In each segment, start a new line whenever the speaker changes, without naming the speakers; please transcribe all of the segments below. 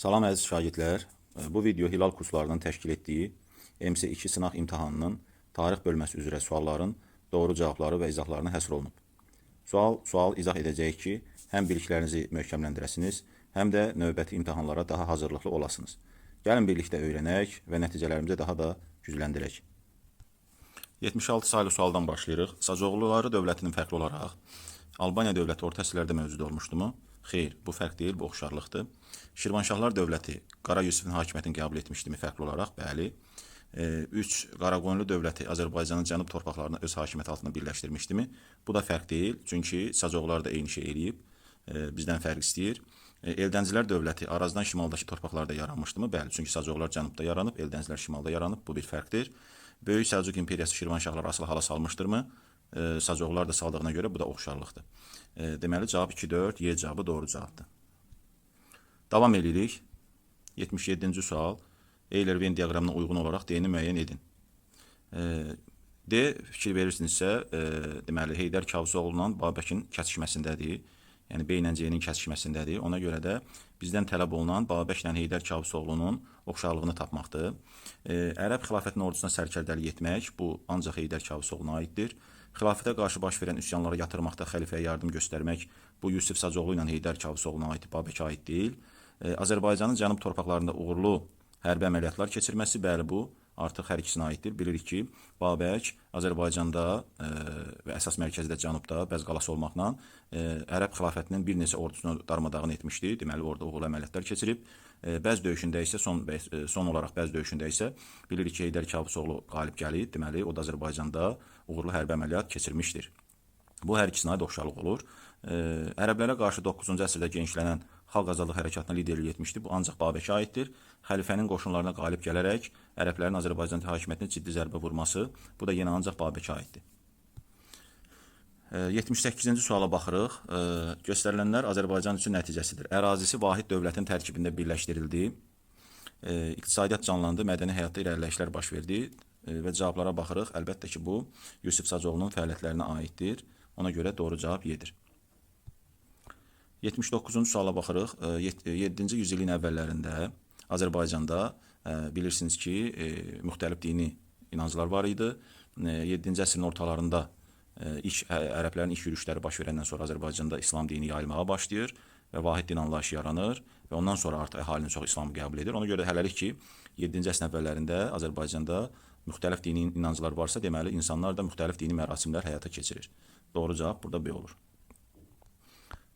Salam əziz şagirdlər. Bu video Hilal kurslarının təşkil etdiyi MC2 sınaq imtahanının tarix bölməsi üzrə sualların doğru cavabları və izahlarına həsr olunub. Sual izah edəcəyik ki, həm biliklərinizi möhkəmləndirəsiniz, həm də növbəti imtahanlara daha hazırlıqlı olasınız. Gəlin birlikdə öyrənək və nəticələrimizi daha da gücləndirək. 76 saylı sualdan başlayırıq. Sacoğluları dövlətinin fərqli olaraq Albaniya dövləti orta əsrlərdə mövcud olmuşdumu? Xeyr, bu fərq deyil, bu oxşarlıqdır. Şirvanşahlar dövləti Qara Yusifin hakimiyyətini qəbul etmişdimi fərqli olaraq? Bəli. 3. Qaraqoyunlu dövləti Azərbaycanın cənub torpaqlarını öz hakimiyyəti altında birləşdirmişdimi? Bu da fərq deyil, çünki Sacoğlular da eyni şey eləyib, bizdən fərq istəyir. Eldəncilər dövləti Arazdan şimaldakı torpaqlarda yaranmışdımı? Bəli, çünki Sacoğlular cənubda yaranıb, Eldəncilər şimalda yaranıb. Bu bir fərqdir. Böyük Səlcuq imperiyası Şirvanşahları asılı hala salmışdırmı? Sacoğlular da saldığına görə bu da oxşarlıqdır. Deməli cavab 2 4, Y cavabı doğru cavabdır. Davam edirik. 77-ci sual. Euler-Venn diaqramına uyğun olaraq D-ni müəyyən edin. D fikir verirsinizsə, deməli Heydər Kavusoğlu ilə Babəkin kəsişməsindədir. Yəni B ilə C-nin kəsişməsindədir. Ona görə də bizdən tələb olunan Babəklə Heydər Kavusoğlunun oxşarlığını tapmaqdır. Ərəb xilafətinin ordusuna sərkərdəlik etmək bu ancaq Heydər Kavusoğluna aiddir. Xilafətə qarşı baş verən üsyanları yatırmaqda xəlifəyə yardım göstərmək bu Yusif Sacoğlu ilə Heydər Kavusoğluna aid, Babəkə aid deyil. Azərbaycanın cənub torpaqlarında uğurlu hərbi əməliyyatlar keçirməsi, bəli, bu artıq hər ikisinə aiddir. Bilirik ki, Babək Azərbaycanda və əsas mərkəzi də cənubda Bəz qalası olmaqla Ərəb xilafətinin bir neçə ordusunu darmadağın etmişdi. Deməli, orada uğurlu əməliyyatlar keçirib. Bəz döyüşündə isə son olaraq Bəz döyüşündə isə bilirik ki, Heydər Kavusoğlu qalib gəlib. Deməli, o da Azərbaycanda uğurlu hərbi əməliyyat keçirmişdir. Bu hər ikisinə aid oxşarlıq olur. Ərəblərə qarşı 9-cu əsrdə genişlənən xalq azadlıq hərəkatına liderlik etmişdi. Bu ancaq Babəkə aiddir. Xəlifənin qoşunlarına qalib gələrək ərəblərin Azərbaycan hakimiyyətinə ciddi zərbə vurması, bu da yenə ancaq Babəkə aiddir. 78-ci suala baxırıq. Göstərilənlər Azərbaycan üçün nəticəsidir. Ərazisi vahid dövlətin tərkibində birləşdirildi. İqtisadiyyat canlandı, mədəni həyatda irəliləyişlər baş verdi və cavablara baxırıq. Əlbəttə ki, bu Yusif Sacoğlunun fəaliyyətlərinə aiddir. Ona görə doğru cavab Y-dir. 79-cu suala baxırıq. 7-ci yüzilliyin əvvəllərində Azərbaycanda bilirsiniz ki, müxtəlif dini inanclar var idi. 7-ci əsrin ortalarında ilk ərəblərin ilk yürüşləri baş verəndən sonra Azərbaycanda İslam dini yayılmağa başlayır və vahid din anlayışı yaranır və ondan sonra artıq əhalinin çox İslamı qəbul edir. Ona görə hələlik ki, 7-ci əsrin əvvəllərində Azərbaycanda müxtəlif dini inanclar varsa, deməli insanlar da müxtəlif dini mərasimlər həyata keçirir. Doğru cavab burada B olur.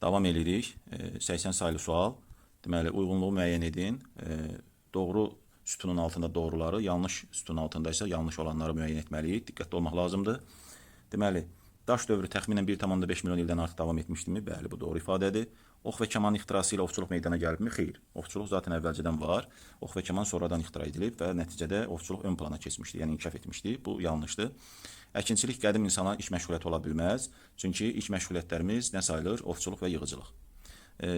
Davam edirik. 80 saylı sual. Deməli, uyğunluğu müəyyən edin. Doğru sütunun altında doğruları, yanlış sütunun altında isə yanlış olanları müəyyən etməliyik. Diqqətli olmaq lazımdır. Deməli, daş dövrü təxminən 1,5 milyon ildən artıq davam etmişdimi? Bəli, bu doğru ifadədir. Ox və kaman ixtirası ilə ovçuluq meydana gəlibmi? Xeyr. Ovçuluq zaten əvvəlcədən var. Ox və kaman sonradan ixtira edilib və nəticədə ovçuluq ön plana keçmişdi, yəni inkişaf etmişdi. Bu yanlışdır. Əkinçilik qədim insanların ilk məşğuliyyəti ola bilməz. Çünki ilk məşğuliyyətlərimiz nə sayılır? Ovçuluq və yığıcılıq.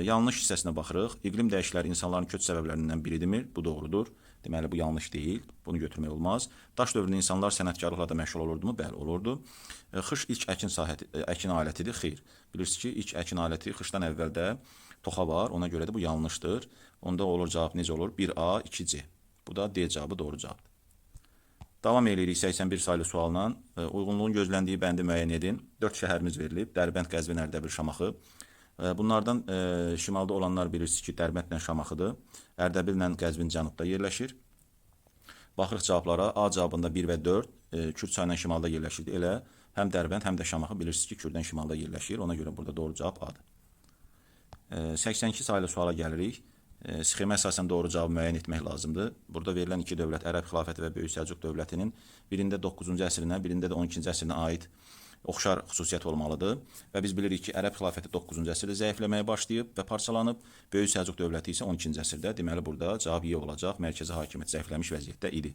Yanlış hissəsinə baxırıq. İqlim dəyişiklikləri insanların köç səbəblərindən biridirmi? Bu doğrudur. Deməli, bu yanlış deyil. Bunu götürmək olmaz. Daş dövründə insanlar sənətkarlıqla da məşğul olurdumu? Bəli, olurdu. Xış ilk əkin sahəti, əkin alətidir. Xeyr. Bilirsiniz ki, ilk əkin aləti xışdan əvvəldə toxa var. Ona görə də bu yanlışdır. Onda olur cavab necə olur? 1A, 2C. Bu da D cavabı doğru cavabdır. Davam eləyirik 81 saylı sualla. Uyğunluğun gözləndiyi bəndi müəyyən edin. 4 şəhərimiz verilib. Dərbənd, Qəzvin, Ərdəbil, Şamaxı. Bunlardan şimalda olanlar bilirsiniz ki, Dərbəndlə Şamaxıdır. Ərdəbillə Qəzvin cənubda yerləşir. Baxırıq cavablara. A cavabında 1 və 4 Kür çayından şimalda yerləşirdi. Elə həm Dərbənd, həm də Şamaxı bilirsiniz ki, Kürdən şimalda yerləşir. Ona görə burada doğru cavab A-dır. 82 saylı suala gəlirik. Sxemə əsasən doğru cavabı müəyyən etmək lazımdır. Burada verilən iki dövlət, Ərəb xilafəti və Böyük Səlcuq dövlətinin birində 9-cu əsrinə, birində də 12-ci əsrinə aid oxşar xüsusiyyət olmalıdır. Və biz bilirik ki, Ərəb xilafəti 9-cu əsrdə zəifləməyə başlayıb və parçalanıb. Böyük Səlcuq dövləti isə 12-ci əsrdə. Deməli burada cavab Y olacaq. Mərkəzi hakimiyyət zəifləmiş vəziyyətdə idi.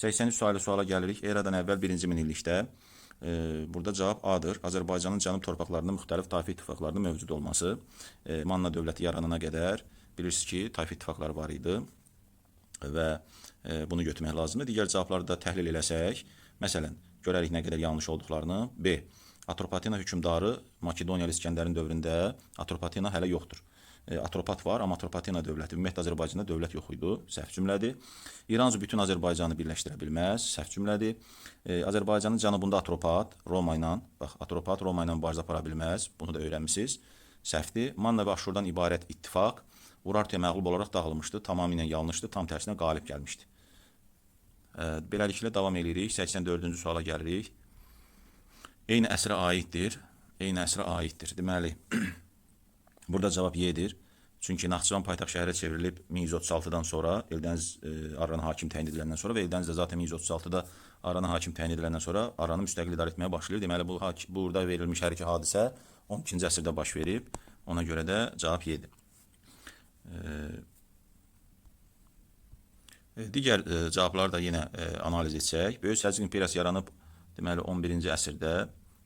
83 saylı suala gəlirik. Eradan əvvəl 1-ci minillikdə burada cavab A-dır. Azərbaycanın cənub torpaqlarında müxtəlif tayfa ittifaqlarının mövcud olması. Manna dövləti yaranana qədər bilirsiniz ki, tayfa ittifaqları var idi və bunu götürmək lazımdır. Digər cavabları da təhlil eləsək, məsələn, görərik nə qədər yanlış olduqlarını. B. Atropatena hökmdarı Makedoniyalı İskəndərin dövründə Atropatena hələ yoxdur. Atropat var, amma Atropatena dövləti, ümumiyyətlə Azərbaycanda dövlət yox idi, səhv cümlədir. İranzu bütün Azərbaycanı birləşdirə bilməz, səhv cümlədir. Azərbaycanın cənubunda Atropat Roma ilə, bax, Atropat Roma ilə mübarizə apara bilməz, bunu da öyrənmisiniz. Səhvdir. Manna və Aşurdan ibarət ittifaq Urartuya məğlub olaraq dağılmışdı, tamamilə yanlışdır, tam tərsinə qalib gəlmişdi. Beləliklə davam eləyirik. 84-cü suala gəlirik. Eyni əsrə aiddir. Eyni əsrə aiddir. Deməli, burada cavab Y-dir. Çünki Naxçıvan paytaxt şəhərə çevrilib 1136-dan sonra Eldəniz Arrana hakim təyin ediləndən sonra və Eldəniz də zaten 1136-da Arrana hakim təyin ediləndən sonra Arranı müstəqil idarə etməyə başlayır. Deməli bu burada verilmiş hər iki hadisə 12-ci əsrdə baş verib. Ona görə də cavab Y-dir. Digər cavabları da yenə analiz etsək, Böyük Səlcuq imperiyası yaranıb deməli 11-ci əsrdə,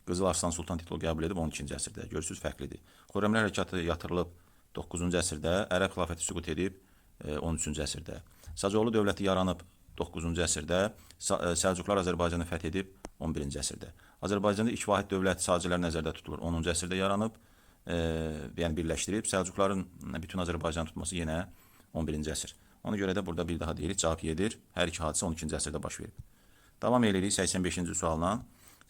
Qızıl Arslan Sultan titulu qəbul edib 12-ci əsrdə. Görürsüz, fərqlidir. Xürrəmlər hərəkatı yatırılıb 9-cu əsrdə, Ərəb xilafəti süqut edib 13-cü əsrdə. Sacoğlu dövləti yaranıb 9-cu əsrdə, Səlcuqlar Azərbaycanı fəth edib 11-ci əsrdə. Azərbaycanda ilk vahid dövlət Sacilər nəzərdə tutulur. 10-cu əsrdə yaranıb, yəni birləşdirib. Səlcuqların bütün Azərbaycanı tutması yenə 11-ci əsr. Ona görə də burada bir daha deyirik, cavab Y-dir. Hər iki hadisə 12-ci əsrdə baş verib. Davam edirik 85-ci sualla.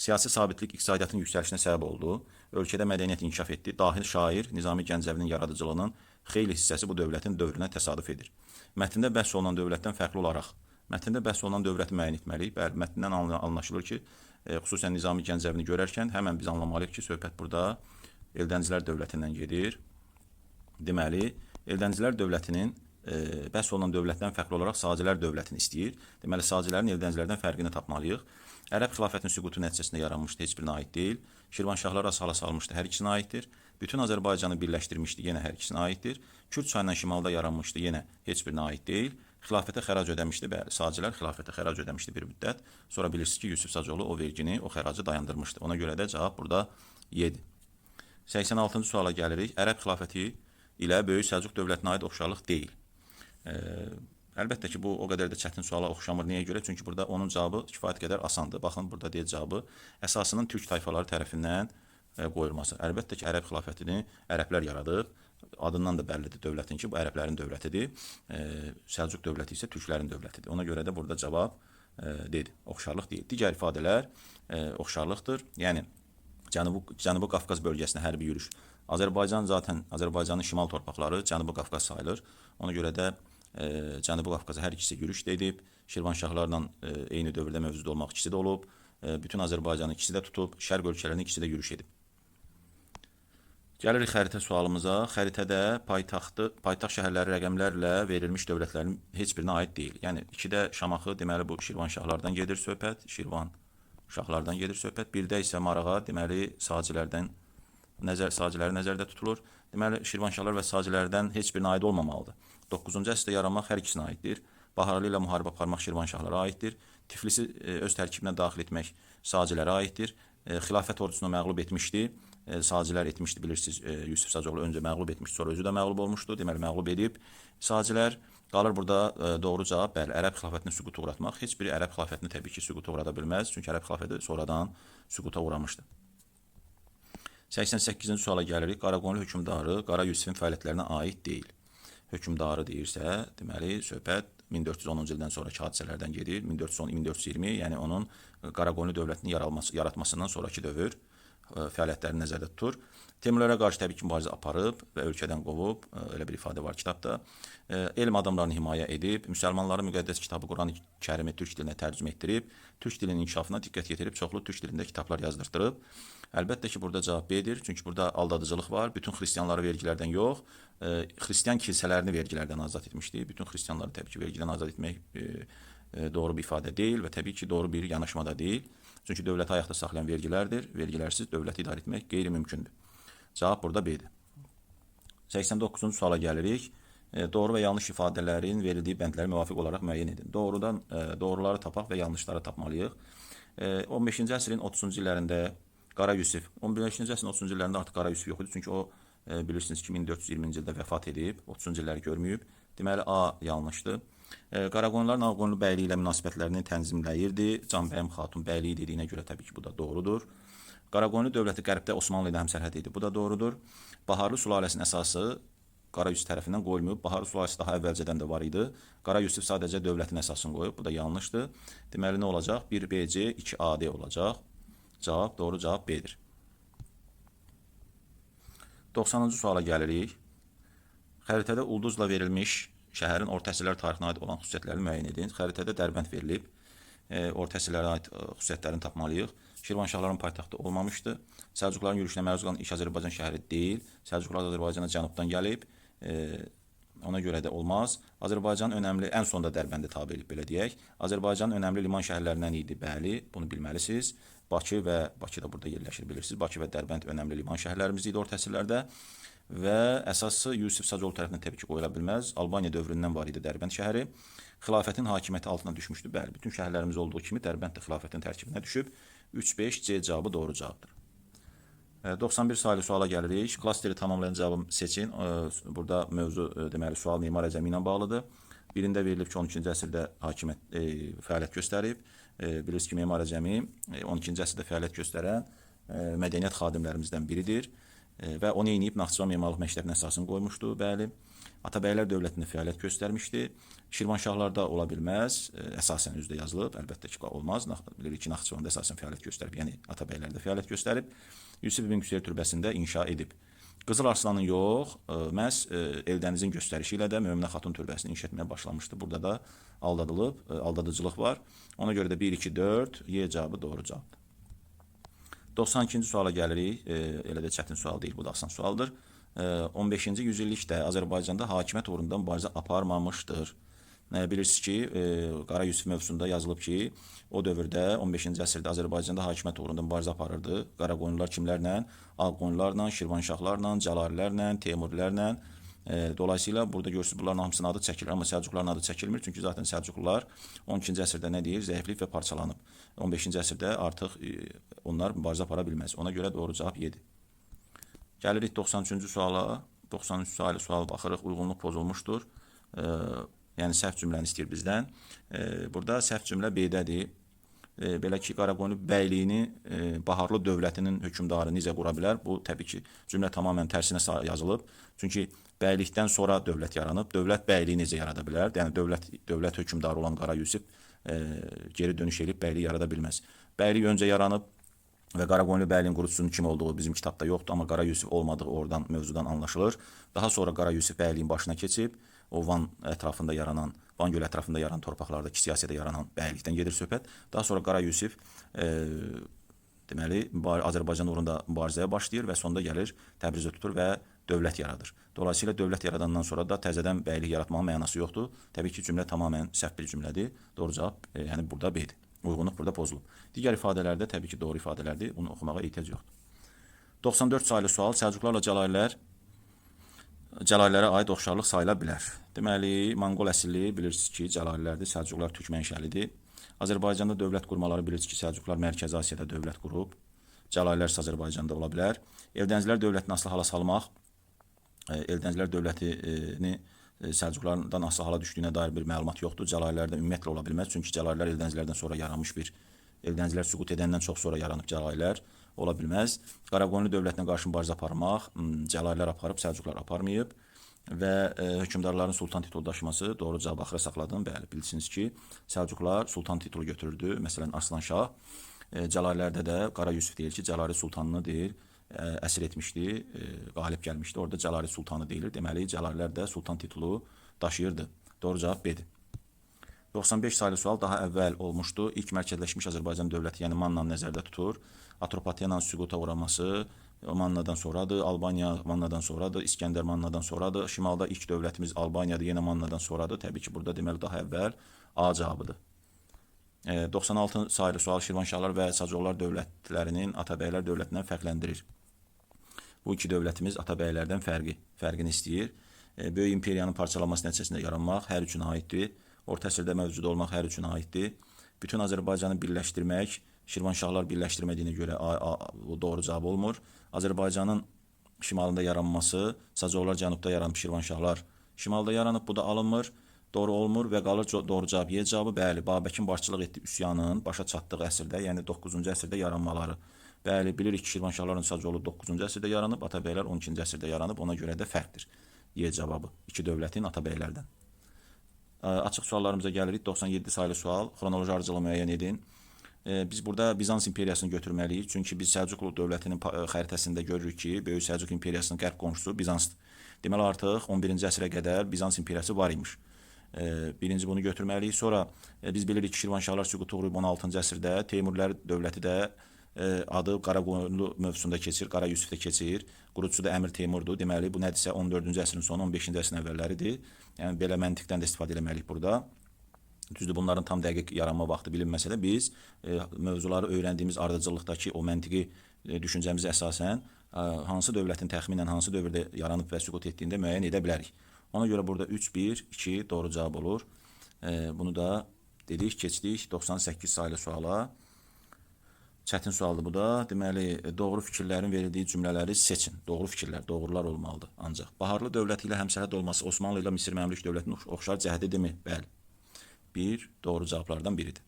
Siyasi sabitlik iqtisadiyyatın yüksəlişinə səbəb oldu. Ölkədə mədəniyyət inkişaf etdi. Dahi şair Nizami Gəncəvinin yaradıcılığının xeyli hissəsi bu dövlətin dövrünə təsadüf edir. Mətndə bəhs olunan dövlətdən fərqli olaraq, mətndə bəhs olunan dövləti müəyyən etməliyik. Bəli, mətndən anlaşılır ki, xüsusən Nizami Gəncəvini görərkən həmən biz anlamalıyıq ki, söhbət burada Eldənizlər dövlətindən gedir. Deməli, Eldənizlər dövlətinin bəhs olunan dövlətdən fərqli olaraq Sacilər dövlətini istəyir. Deməli, Sacilərin Eldənizlərdən fərqini tapmalıyıq. Ərəb xilafətinin süqutu nəticəsində yaranmışdı, heç birinə aid deyil. Şirvanşahlar hala salmışdı, hər ikisinə aiddir. Bütün Azərbaycanı birləşdirmişdi, yenə hər ikisinə aiddir. Kür çayından şimalda yaranmışdı, yenə heç birinə aid deyil. Xilafətə xərac ödəmişdi, bəli, Sacilər xilafətə xərac ödəmişdi bir müddət. Sonra bilirsiniz ki, Yusif Sacoğlu o vergini, o xəracı dayandırmışdı. Ona görə də cavab burada Y-dir. 86-cı suala gəlirik. Ərəb xilafəti ilə Böyük Səlcuq dövlətinə aid oxşarlıq deyil. Əlbəttə ki, bu o qədər də çətin suala oxşamır. Niyə görə? Çünki burada onun cavabı kifayət qədər asandır. Baxın, burada deyir cavabı əsasının türk tayfaları tərəfindən qoyulması. Əlbəttə ki, Ərəb xilafətini ərəblər yaradıb. Adından da bəllidir dövlətin ki, bu ərəblərin dövlətidir. Səlcuq dövləti isə türklərin dövlətidir. Ona görə də burada cavab deyil, oxşarlıq deyil. Digər ifadələr oxşarlıqdır. Yəni Cənubi Qafqaz bölgəsinə hərbi yürüş. Azərbaycan zaten Azərbaycanın şimal torpaqları Cənubi Qafqaz sayılır. Ona görə də Cənubi Qafqaza hər ikisi yürüş də edib. Şirvanşahlarla eyni dövrdə mövcud olmaq ikisi də olub. Bütün Azərbaycanı ikisi də tutub. Şərq ölkələrini ikisi də yürüş edib. Gəlirik xəritə sualımıza. Xəritədə paytaxt şəhərləri rəqəmlərlə verilmiş dövlətlərin heç birinə aid deyil. Yəni 2-də Şamaxı, deməli bu Şirvanşahlardan gedir söhbət. Şirvanşahlardan gedir söhbət. 1-də isə Marağa, deməli Sacilərdən Saciləri nəzərdə tutulur. Deməli Şirvanşahlar və Sacilərdən heç birinə aid olmamalıdır. 9-cu əsrdə yaranmaq hər ikisinə aiddir. Baharlı ilə müharibə aparmaq Şirvanşahlara aiddir. Tiflisi öz tərkibinə daxil etmək Sacilərə aiddir. Xilafət ordusunu məğlub etmişdi. Sacilər etmişdi, bilirsiniz, Yusif Sacoğlu öncə məğlub etmişdi, sonra özü də məğlub olmuşdu. Deməli məğlub edib Sacilər. Qalır burada doğru cavab, bəli, Ərəb xilafətini süquta uğratmaq. Heç biri Ərəb xilafətini təbii ki, süquta uğrada bilməz. Çünki Ərəb xilafəti sonradan süquta uğramışdı. 88-ci suala gəlirik. Qaraqoyunlu hökmdarı Qara Yusifin fəaliyyətlərinə aid deyil. Hökmdarı deyirsə, deməli söhbət 1410-cu ildən sonraki hadisələrdən gedir. 1410-1420, yəni onun Qaraqoyunlu dövlətini yaratmasından sonraki dövr fəaliyyətlərini nəzərdə tutur. Teymurlara qarşı təbii ki, mübarizə aparıb və ölkədən qovub, elə bir ifadə var kitabda. Elm adamlarını himayə edib, müsəlmanların müqəddəs kitabı Quran-ı Kərimi türk dilinə tərcümə etdirib, türk dilinin inkişafına diqqət yetirib, çoxlu türk dilində kitablar yazdırtdırıb. Əlbəttə ki, burada cavab B-dir, çünki burada aldadıcılıq var. Bütün xristianları vergilərdən yox, xristian kilsələrini vergilərdən azad etmişdi. Bütün xristianları təbii ki, vergidən azad etmək doğru bir ifadə deyil və təbii ki, doğru bir yanaşma da deyil. Çünki dövləti ayaqda saxlayan vergilərdir. Vergilərsiz dövləti idarə etmək qeyri-mümkündür. Cavab burada B-dir. 89-cu suala gəlirik. Doğru və yanlış ifadələrin verildiyi bəndləri müvafiq olaraq müəyyən edin. Doğrudan doğruları tapaq və yanlışları tapmalıyıq. 15-ci əsrin 30-cu illərində Qara Yusif, 15-ci əsrin 30-cu illərində artıq Qara Yusif yox idi. Çünki o bilirsiniz ki, 1420-ci ildə vəfat edib, 30-cu illəri görməyib. Deməli A yanlışdır. Qaraqoyunluların Ağqoyunlu bəyliyi ilə münasibətlərini tənzimləyirdi. Canbəyim Xatun bəyliyi dediyinə görə təbii ki, bu da doğrudur. Qaraqoyunlu dövləti qərbdə Osmanlı ilə həmsərhəd idi. Bu da doğrudur. Baharlı sülaləsinin əsası Qara Yusif tərəfindən qoyulmayıb. Baharlı sülaləsi daha əvvəlcədən də var idi. Qara Yusif sadəcə dövlətin əsasını qoyub. Bu da yanlışdır. Deməli nə olacaq? 1BC, 2AD olacaq. Cavab, doğru cavab B-dir. 90-cı suala gəlirik. Xəritədə ulduzla verilmiş şəhərin orta əsrlər tarixinə aid olan xüsusiyyətlərini müəyyən edin. Xəritədə Dərbənd verilib. Orta əsrlərə aid xüsusiyyətlərini tapmalıyıq. Şirvanşahların paytaxtı olmamışdı. Səlcuqların yürüşünə məruz qalan ilk Azərbaycan şəhəri deyil. Səlcuqlar Azərbaycana cənubdan gəlib. Ona görə də olmaz. Azərbaycanın önəmli, ən sonda Dərbəndi tabe edib, belə deyək. Azərbaycanın önəmli liman şəhərlərindən idi, bəli, bunu bilməlisiniz. Bakı və Bakı da burada yerləşir, bilirsiniz. Bakı və Dərbənd önəmli liman şəhərlərimiz idi orta əsrlərdə. Və əsası Yusif Sacolu tərəfindən təbii ki qoyula bilməz. Albaniya dövründən var idi Dərbənd şəhəri. Xilafətin hakimiyyəti altına düşmüşdü. Bəli, bütün şəhərlərimiz olduğu kimi Dərbənd də xilafətin tərkibinə düşüb. 3-5 C cavabı doğru cavabdır. 91 sayılı suala gəlirik. Klasteri tamamlayan cavabı seçin. Burada mövzu deməli sual Memar Əcəmi ilə bağlıdır. Birində verilib ki, 12-ci əsrdə hakimiyyət fəaliyyət göstərib. Bilirsiniz ki, Memar Əcəmi 12-ci əsrdə fəaliyyət göstərən mədəniyyət xadimlərimizdən biridir. Və o nə edib? Naxçıvan Memarlıq Məktəbinin əsasını qoymuşdu, bəli. Atabəylər dövlətində fəaliyyət göstərmişdi. Şirvanşahlarda ola bilməz. Əsasən üzdə yazılıb. Əlbəttə ki, olmaz. Bilirik ki, Naxçıvanda əsasən fəaliyyət göstərib, yəni Atabəylərdə fəaliyyət göstərib. Yusif ibn Qüseyr türbəsində inşa edib. Qızıl Arslanın yox, məhz Eldənizin göstərişi ilə də Möminə Xatun türbəsini inşa etməyə başlamışdı. Burada da aldadılıb, aldadıcılıq var. Ona görə də 1, 2, 4, Y cavabı doğru cavabdır. 92-ci suala gəlirik. Elə də çətin sual deyil, bu da asan sualdır. 15-ci yüzillikdə Azərbaycanda hakimiyyət uğrunda mübarizə aparmamışdır. Bilirsiniz ki, Qara Yusif mövzusunda yazılıb ki, o dövrdə 15-ci əsrdə Azərbaycanda hakimiyyət uğrunda mübarizə aparırdı. Qaraqoyunlular kimlərlə? Ağqoyunlularla, Şirvanşahlarla, Cəlalilərlə, Teymurilərlə. Dolayısıyla burada görürsünüz bunların hamısının adı çəkilir, amma Səlcuqların adı çəkilmir. Çünki zaten Səlcuqlular 12-ci əsrdə nə deyir? Zəifləyib və parçalanıb. 15-ci əsrdə artıq onlar mübarizə apara bilməz. Ona görə doğru cavab 7. Gəlirik 93-cü suala. 93 sayılı suala baxırıq. Uyğunluq pozulmuşdur. Yəni səhv cümləni istəyir bizdən. Burada səhv cümlə B-dədir. Belə ki, Qaraqoyunlu bəyliyini Baharlı dövlətinin hökmdarı necə qura bilər? Bu təbii ki, cümlə tamamilə tərsinə yazılıb. Çünki bəylikdən sonra dövlət yaranıb. Dövlət bəyliyi necə yarada bilər? Yəni dövlət hökmdarı olan Qara Yusif geri dönüş eləyib bəylik yarada bilməz. Bəylik öncə yaranıb və Qaraqoyunlu bəyliyin qurucusunun kim olduğu bizim kitabda yoxdur, amma Qara Yusif olmadığı oradan mövzudan anlaşılır. Daha sonra Qara Yusif bəyliyin başına keçib, o Van ətrafında yaranan, Van gölü ətrafında yaranan torpaqlarda, Kiçik Asiyada yaranan bəylikdən gedir söhbət. Daha sonra Qara Yusif deməli Azərbaycan uğrunda mübarizəyə başlayır və sonda gəlir Təbrizə tutur və dövlət yaradır. Dolayısıyla dövlət yaradandan sonra da təzədən bəylik yaratmağın mənası yoxdur. Təbii ki, cümlə tamamilə səhv bir cümlədir. Doğru cavab yəni burada B-dir. Uyğunluq burada pozulub. Digər ifadələrdə təbii ki, doğru ifadələrdir. Bunu oxumağa ehtiyac yoxdur. 94 sayılı sual Səlcuqlarla Cəlalilərə aid oxşarlıq sayıla bilər. Deməli, Monqol əsilli bilirsiniz ki, Cəlalilərdir, Səlcuqlar türk mənşəlidir. Azərbaycanda dövlət qurmaları bilirsiniz ki, Səlcuqlar Mərkəzi Asiyada dövlət qurub. Cəlalilər isə Azərbaycanda ola bilər. Eldənizlər dövlətini asılı hala salmaq, Eldənizlər dövlətini Səlcuqlardan asılı hala düşdüyünə dair bir məlumat yoxdur. Cəlalilərdə ümumiyyətlə ola bilməz. Çünki Cəlalilər Eldənizlərdən sonra yaranmış bir Eldənizlər süqut edəndən çox sonra yaranıb Cəlalilər ola bilməz. Qaraqoyunlu dövlətinə qarşı mübarizə aparmaq, Cəlalilər aparıb, Səlcuqlar aparmayıb və hökmdarların sultan titulu daşıması doğru cavabı axıra saxladım. Bəli, bilirsiniz ki, Səlcuqlar sultan titulu götürürdü. Məsələn, Arslan Şah. Cəlalilərdə də Qara Yusif deyir ki, Cəlali sultanını deyir, əsir etmişdi, qalib gəlmişdi. Orada Cəlali sultanı deyilir. Deməli, Cəlalilər də sultan titulu daşıyırdı. Doğru cavab B-dir. 95 sayılı sual daha əvvəl olmuşdu. İlk mərkəzləşmiş Azərbaycan dövləti, yəni Mannanı nəzərdə tutur. Atropatyananın süquta uğraması Mannadan sonradır, Albaniya Mannadan sonradır, İskəndər Mannadan sonradır. Şimalda ilk dövlətimiz Albaniyadır, yenə Mannadan sonradır. Təbii ki, burada deməli daha əvvəl A cavabıdır. 96 sayılı sual Şirvanşahlar və Sacoğullar dövlətlərinin Atabəylər dövlətindən fərqləndirir. Bu iki dövlətimiz Atabəylərdən fərqini istəyir. Böyük imperiyanın parçalanması nəticəsində yaranmaq hər üçünə aiddir. Orta əsrdə mövcud olmaq hər üçünə aiddir. Bütün Azərbaycanı birləşdirmək, Şirvanşahlar birləşdirmədiyinə görə o doğru cavab olmur. Azərbaycanın şimalında yaranması, Sacoğullar cənubda yaranıb, Şirvanşahlar şimalda yaranıb, bu da alınmır. Doğru olmur və qalır doğru cavab Y cavabı. Bəli, Babəkin başçılıq etdiyi üsyanın başa çatdığı əsrdə, yəni 9-cu əsrdə yaranmaları. Bəli, bilirik ki, Şirvanşahların Sacoğlu 9-cu əsrdə yaranıb, Atabəylər 12-ci əsrdə yaranıb, ona görə də fərqdir. Y cavabı. İki dövlətin Atabəylərdən. Açıq suallarımıza gəlirik. 97 saylı sual. Xronoloji ardıcıllığı müəyyən edin. Biz burada Bizans imperiyasını götürməliyik. Çünki biz Səlcuqlu dövlətinin xəritəsində görürük ki, Böyük Səlcuq imperiyasının qərb qonşusu Bizansdır. Deməli artıq 11-ci əsrə qədər Bizans imperiyası var imiş. Birinci bunu götürməliyik. Sonra biz bilirik ki, Şirvanşahlar süquta uğrayıb 16-cı əsrdə. Teymurlər dövləti də adı Qaraqoyunlu mövzusunda keçir, Qara Yusifdə keçir. Qurucusu da Əmir Teymurdur. Deməli bu nədirsə 14-cü əsrin sonu, 15-ci əsrin əvvəlləridir. Yəni belə məntiqdən də istifadə eləməliyik burada. Düzdür, bunların tam dəqiq yaranma vaxtı bilinməsə də biz mövzuları öyrəndiyimiz ardıcıllıqdakı o məntiqi düşüncəmizə əsasən hansı dövlətin təxminən hansı dövrdə yaranıb və süqut etdiyini də müəyyən edə bilərik. Ona görə burada 3, 1, 2 doğru cavab olur. Bunu da dedik, keçdik 98 saylı suala. Çətin sualdır bu da. Deməli, doğru fikirlərin verildiyi cümlələri seçin. Doğru fikirlər, doğrular olmalıdır ancaq. Baharlı dövləti ilə həmsərhəd olması Osmanlı ilə Misir Məmlük dövlətinin oxşar cəhətidirmi? Bəli. Bir, doğru cavablardan biridir.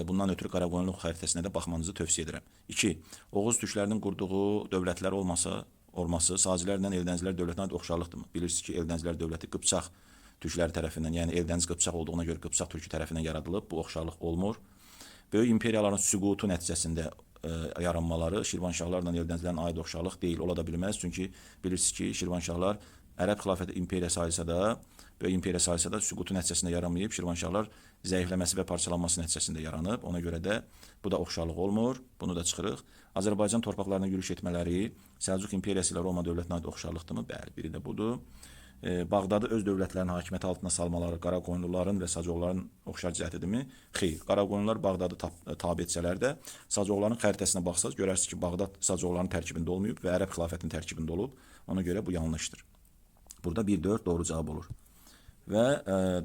Bundan ötürü Qaraqoyunlu xəritəsinə də baxmanızı tövsiyə edirəm. 2. Oğuz türklərinin qurduğu dövlətlər olması Sacilərlə Eldənizlər dövlətinə aid oxşarlıqdırmı? Bilirsiniz ki, Eldənizlər dövləti Qıpçaq türkləri tərəfindən, yəni Eldəniz Qıpçaq olduğuna görə Qıpçaq türkü tərəfindən yaradılıb. Bu oxşarlıq olmur. Böyük imperiyaların süqutu nəticəsində yaranmaları Şirvanşahlarla Eldənizlərin aid oxşarlıq deyil, ola da bilməz. Çünki bilirsiniz ki, Şirvanşahlar Ərəb xilafəti imperiya sayılsa da, böyük imperiya sayılsa da süqutu nəticəsində yaranmayıb. Şirvanşahlar zəifləməsi və parçalanması nəticəsində yaranıb. Ona görə də bu da oxşarlıq olmur. Bunu da çıxırıq. Azərbaycan torpaqlarına yürüş etmələri Səlcuq imperiyası ilə Roma dövlətinə aid oxşarlıqdırmı? Bəli, biri də budur. Bağdadı öz dövlətlərinin hakimiyyəti altına salmaları Qaraqoyunluların və Sacoğların oxşar cəhətidirmi? Xeyr. Qaraqoyunlular Bağdadı tabe etsələr də, Sacoğların xəritəsinə baxsaz görərsiniz ki, Bağdad Sacoğların tərkibində olmayıb və Ərəb xilafətinin tərkibində olub. Ona görə bu yanlışdır. Burada 1-4 doğru cavab olur. Və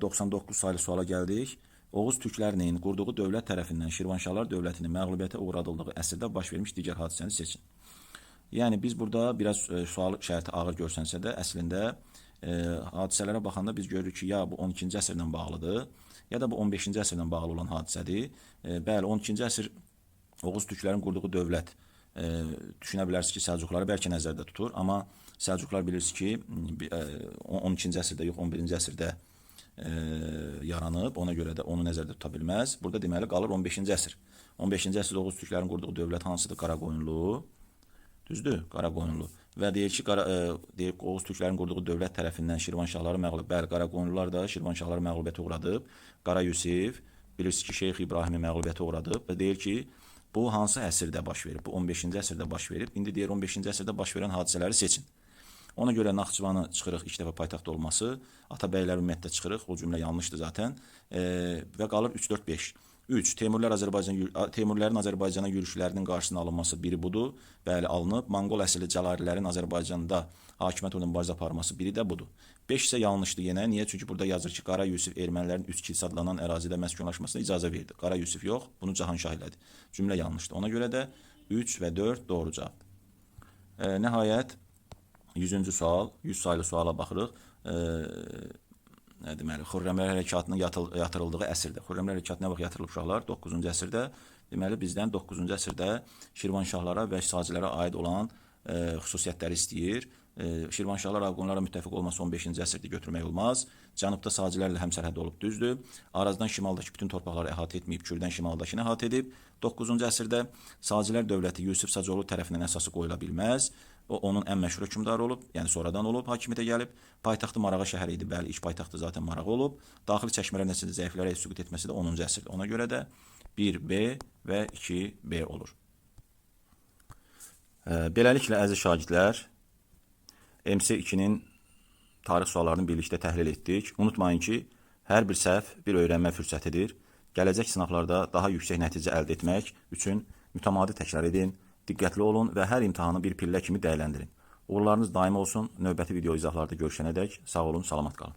99 saylı suala gəldik. Oğuz türklərinin qurduğu dövlət tərəfindən Şirvanşahlar dövlətinin məğlubiyyətə uğradıldığı əsrdə baş vermiş digər hadisəni seçin. Yəni biz burada biraz sual şərti ağır görsənsə də əslində hadisələrə baxanda biz görürük ki, ya bu 12-ci əsrlə bağlıdır, ya da bu 15-ci əsrlə bağlı olan hadisədir. Bəli, 12-ci əsr Oğuz türklərin qurduğu dövlət düşünə bilərsiniz ki, Səlcuqları bəlkə nəzərdə tutur, amma Səlcuqlar bilirsiniz ki, 12-ci əsrdə yox, 11-ci əsrdə yaranıb, ona görə də onu nəzərdə tuta bilməz. Burada deməli qalır 15-ci əsr. 15-ci əsrdə Oğuz türklərin qurduğu dövlət hansıdır? Qaraqoyunlu. Düzdür? Qaraqoyunlu. Və deyir ki, deyir, Oğuz türklərin qurduğu dövlət tərəfindən Şirvanşahları məğlub. Bəli, Qaraqoyunlular da Şirvanşahları məğlubiyyətə uğradıb. Qara Yusif, bilirsiniz ki, Şeyx İbrahimi məğlubiyyətə uğradıb və deyir ki, bu hansı əsrdə baş verib? Bu 15-ci əsrdə baş verib. İndi deyir 15-ci əsrdə baş verən hadisələri seçin. Ona görə Naxçıvanı çıxırıq ilk dəfə paytaxt olması, Atabəylər ümumiyyətlə çıxırıq. O cümlə yanlışdır zaten. Və qalır 3 4 5. 3. Teymurlərin Azərbaycana yürüşlərinin qarşısının alınması biri budur. Bəli, alınıb. Monqol əsilli Cəlarilərin Azərbaycanda hakimiyyət uğrunda mübarizə aparması biri də budur. 5 isə yanlışdır yenə. Niyə? Çünki burada yazır ki, Qara Yusif ermənilərin Üç Kilsə adlanan ərazidə məskunlaşmasına icazə verdi. Qara Yusif yox, bunu Cahanşah elədi. Cümlə yanlışdır. Ona görə də 3 və 4 doğru cavabdır. Nəhayət 100-cü sual, 100 saylı suala baxırıq. Deməli, Xürrəmlər hərəkatının yatırıldığı əsrdə. Xürrəmlər hərəkatı nə vaxt yatırılıb uşaqlar? 9-cu əsrdə. Deməli, bizdən 9-cu əsrdə Şirvanşahlara və Sacilərə aid olan xüsusiyyətləri istəyir. Şirvanşahlar Ağqonlara müttəfiq olması 15-ci əsrdə götürmək olmaz. Cənubda Sacilərlə həmsərhəd olub, düzdür. Arazdan şimaldakı bütün torpaqları əhatə etməyib, Kürdən şimaldakını əhatə edib. 9-cu əsrdə Sacilər dövləti Yusif Sacoğlu tərəfindən əsası qoyula bilməz. O, onun ən məşhur hökmdarı olub, yəni sonradan olub, hakimiyyətə gəlib. Paytaxtı Marağa şəhəri idi, bəli, ilk paytaxtı zaten Marağa olub. Daxili çəkişmələr nəticəsində zəiflərə süqut etməsi də 10-cu əsrdə. Ona görə də 1B və 2B olur. Beləliklə, əziz şagirdlər, MC2-nin tarix suallarını birlikdə təhlil etdik. Unutmayın ki, hər bir səhv bir öyrənmə fürsətidir. Gələcək sınavlarda daha yüksək nəticə əldə etmək üçün mütəmadi təkrar edin, diqqətli olun və hər imtahanı bir pillə kimi dəyərləndirin. Uğurlarınız daim olsun. Növbəti video izahlarda görüşənədək sağ olun, salamat qalın.